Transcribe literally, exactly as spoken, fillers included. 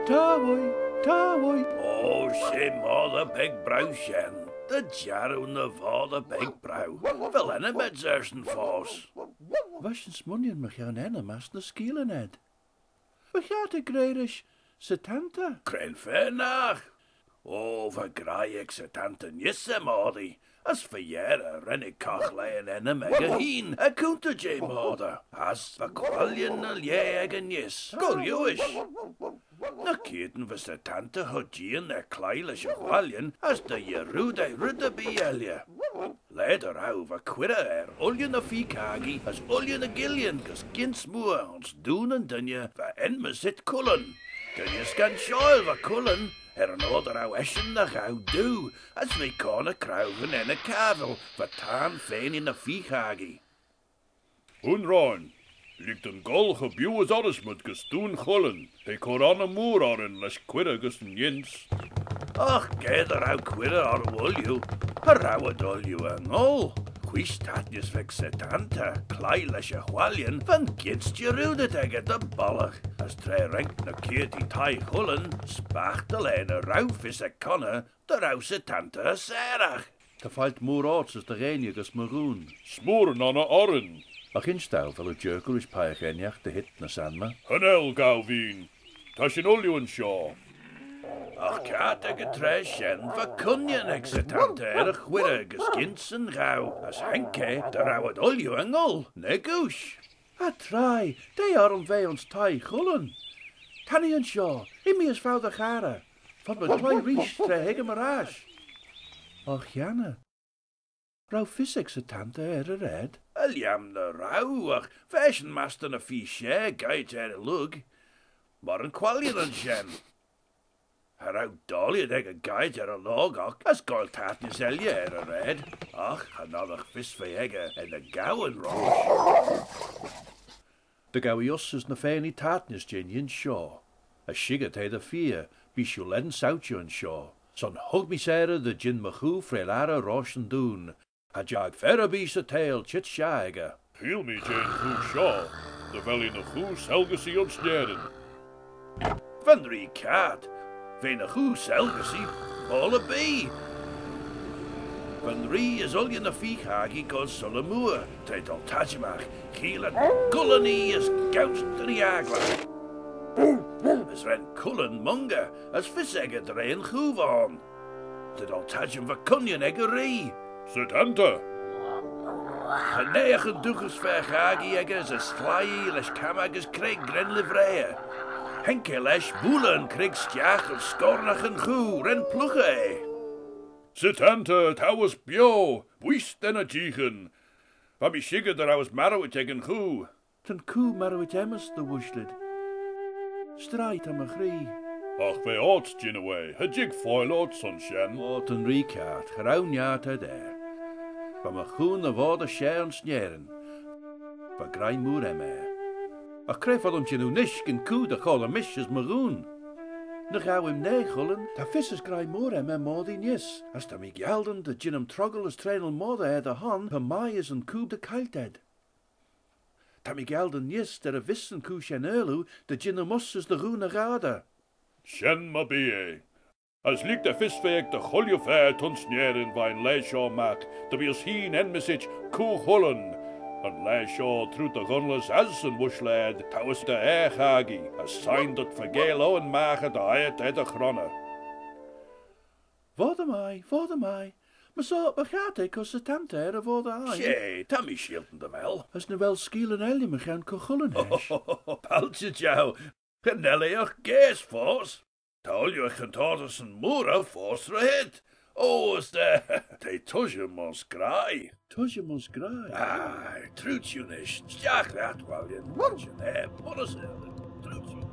Ta woaie, ta woaie. O, she moddey beg braew shen. Dy jarroo ny voddey beg braew. Vel ennym ayns shen foast? Va shin smooinaghtyn mychione ennym ass ny skeealyn ayd. Mychione dy ghra rish Setanta. Cre'n fa nagh? O, va graih ec Setanta neesht, er moddee, as fy-yerrey ren eh caghlaa yn ennym echey hene, er coontey jeh moddey, as va quaillyn ny lieh echey neesht, goll riuish. Ny keayrtyn va Setanta hooid jeeaghyn er cloie lesh y quaillyn, as dy yarrood eh red erbee elley. Laa dy row va cuirrey er ooilley ny feer-caggee as ooilley ny guillyn gys ginsh mooar ayns dooin yn dooinney va enmyssit Cullin. Dooinney scanshoil va Cullin, er yn oyr dy row eshyn dy ghow doo, as v'eh cooney craueyn er ny caddyl va tayrn fainey ny feer-caggee. Un roin, lhig dooin goll cho bieau as oddys mayd gys dooin Chullin, t'eh cur onnor mooar orrin lesh cuirrey gys yn ginsh. Agh ga dy row cuirrey orroo ooilley, cha row ad ooilley er n'gholl. Wheesh taitnys veg Setanta, cloie lesh y quaillyn, va'n ginsh jarroodit echey dy bollagh, as tra haink ny keayrtee thie Chullin, s'baghtal eh nagh row fys ec Connor dy row Setanta er syrragh. Ta failt mooar orts as dty gheiney gys my ghoon. S'mooar yn onnor orrin. Agh insh dou vel oo jerkey rish peiagh ennagh dy heet ny s'anmey. Cha nel, gaaue veen. Ta shin ooilley ayns shoh. Agh kiart ec y traa shen va cooinyn ec Setanta er y chuirrey gys ginsh yn ghow, as haink eh dy row ad ooilley er n'gholl, n'egooish. Cha trie, dè orrym ve ayns thie Chullin? Ta mee ayns shoh, immee as foddey dy charrey. Fodmayd cloie reesht tra hig eh my rash. Agh Shenn, row fys ec Setanta er y raad? Er-lhiam dy row, agh va eshyn mastey ny feer share geiyrt er y lurg, myr yn quaillyn ayns shen. Cha row doillee echey geiyrt er y lurg oc as goaill taitnys elley er y raad, agh cha noddagh fys ve echey er ny gowin roish. Dy ghow ee uss as ny fainey taitnys jeh'n ginsh shoh. As shickyr t'eh dy feer, bee shiu lane sauçhey ayns shoh. Son hug mee sarey dy jean my choo freayll arrey roish yn dooin. Cha jiarg fer erbee 'sy theihll çheet shaghey echey. Cheayll mee jeh'n choo shoh, dy vel ee ny choo selgassee ayns Nerin. Va'n ree kiart, v'eh ny choo selgassee boayl erbee. Va'n ree as ooilley ny feer-chaggee goll soylley mooar, t'eh doaltattymagh, cheayll ad gulley nhee as goit dy niarglagh. As ren Cullin mongey, as fys echey dy re yn choo v'ayn. T'eh doaltattym va cooinyn ec y ree. Setanta! Cha naagh yn dooghys fer-chaggee echey as sleih ee lesh cammag as creig ren livrey eh. Haink eh lesh bwoalley yn creig stiagh as scornagh yn choo ren plughey eh. Setanta, t'ou uss bio, bwooise da ny jeeaghyn. Va mee shickyr dy row uss marrooit ec yn choo. Ta'n coo marrooit aym's dy ooashley. S'treih, ta my chree. Agh va orts jannoo eh, cha jig foill orts ayns shen. O, ta'n ree kiart, cha row niart ayd er. Va my choo ny voddey share ayns Nerin. Va graih mooar aym er. Agh cre foddym jannoo nish gyn coo dy choayl mish as my ghoon? Ny ghow imnea, Chullin, ta fys as graih mooar aym er moddee neesht, as ta mee gialdyn dy jeeaghyn troggal as traenal moddey er dty hon, cha mie as yn coo dy chailt ayd. Ta mee gialdyn neesht, er y vees yn coo shen aarloo, dy jeeaghyn uss as dty ghoon y gharder. Shen my bee eh. As lhig da fys ve ec dty chooilley fer t'ayns Nerin veih yn laa shoh magh, dy bee uss hene enmyssit Coo Chullin. Yn laa shoh, trooid dy ghunlys as yn ooashley ayd, t'ou uss dy aagh-chaggee, as shegin dhyt faagail Owen magh dy eiyrt er dty chronney. Voddey mie, voddey mie. My sodjey, mychione eh cur Setanta er y voddey ain. She, ta mee sheiltyn dy vel. As nagh vel skeealyn elley mychione Coo Chullin eisht. Palçhey jeu, cha nel eh agh gaase foast. Ta ooilley y chontoyrjyn mooarey foast ry-heet. O, as da, t'eh tuittym ayns graih. Tuittym ayns graih? Aye, trooid shiu nish. Stiagh lhiat, William. Shen eh, bunnys elley. Trooid shiu nish.